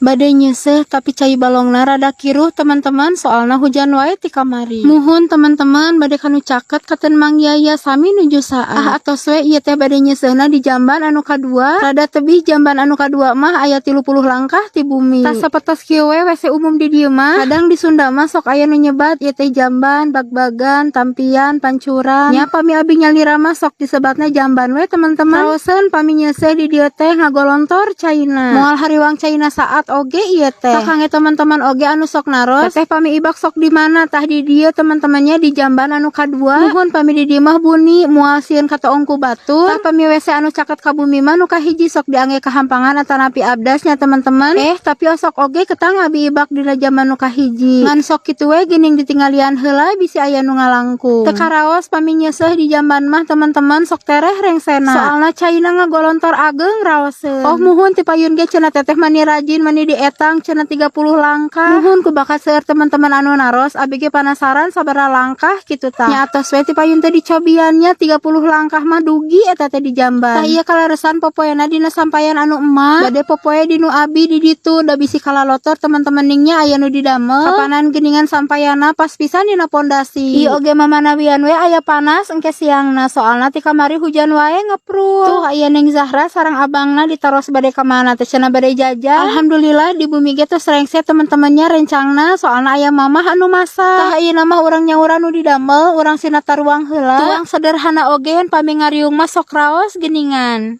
Bade nyeuseuh, tapi cai balongna rada kiruh, teman-teman, soalna hujan wae ti kamari. Muhun, teman-teman, bade kanu caket katen Mang Yaya sami nuju saat. Ah, atos we ieu teh bade nyeuseuhna di jamban anu kadua. Rada tebih jamban anu kadua mah, aya 30 langkah ti bumi. Tah, sapertos kieu we WC umum di dieu mah. Kadang di Sunda mah sok aya nu nyebat ieu teh jamban, bagbagan, tampian, pancuran. Nya, pami abi nyalira mah sok disebatna jamban we, teman-teman. Raoseun pami nyeuseuh di dieu teh ngagolontor caina. Moal hariwang caina saat oge ieu teh. Tah, kangge teman-teman oge anu sok naros, "Teteh, pami ibak sok di mana?" Tah, di dieu, teman-temannya, di jamban anu kadua. Muhun, pami di dieu mah buni, moal sieun katoong ku batur. Tah, pami WC anu caket ka bumi mah nu kahiji sok diangge kahampangan atanapi abdasnya, teman-teman. Eh, tapi osok oge ketang abi ibak dina jamban nu kahiji. Ngan sok kitu we geuning, ditinggalian heula bisi aya nu ngalangkung. Teu karaos pami nyeuseuh di jamban mah, teman-teman, sok tereh rengsena. Soalna caina ngagolontor ageng raoseun. Oh muhun, ti payun ge cenah teteh mani rajin, mani dietang cenah 30 langkah. Muhun, ku bakat seueur teman-teman anu naros, abi ge panasaran sabaraha langkah kitu tah. Nya, atos we ti payun teh dicobiannya, 30 langkah mah dugi eta teh di jamban. Tah, ieu kaleresan popoena dina sampayan anu emak. Bade popoe di nu abi di ditu, da bisi kalalotor, teman-teman, ningnya aya nu didamel. Kapanan geuningan sampayana pas pisan dina pondasi. Ieu oge mamanawian we aya panas engke siangna, soalna ti kamari hujan wae ngeprul. Tuh, aya Neng Zahra sareng abangna, ditaros bade ka mana teh, cenah bade jajan. Alhamdulillah di bumi ge tos rengse, teman-temannya, rencangna, soalna aya mamah anu masak. Tah, ayeuna mah urang nyauran nu didamel, urang sina taruang heula. Tuang sederhana oge, pami ngariung mah sok raos geuningan.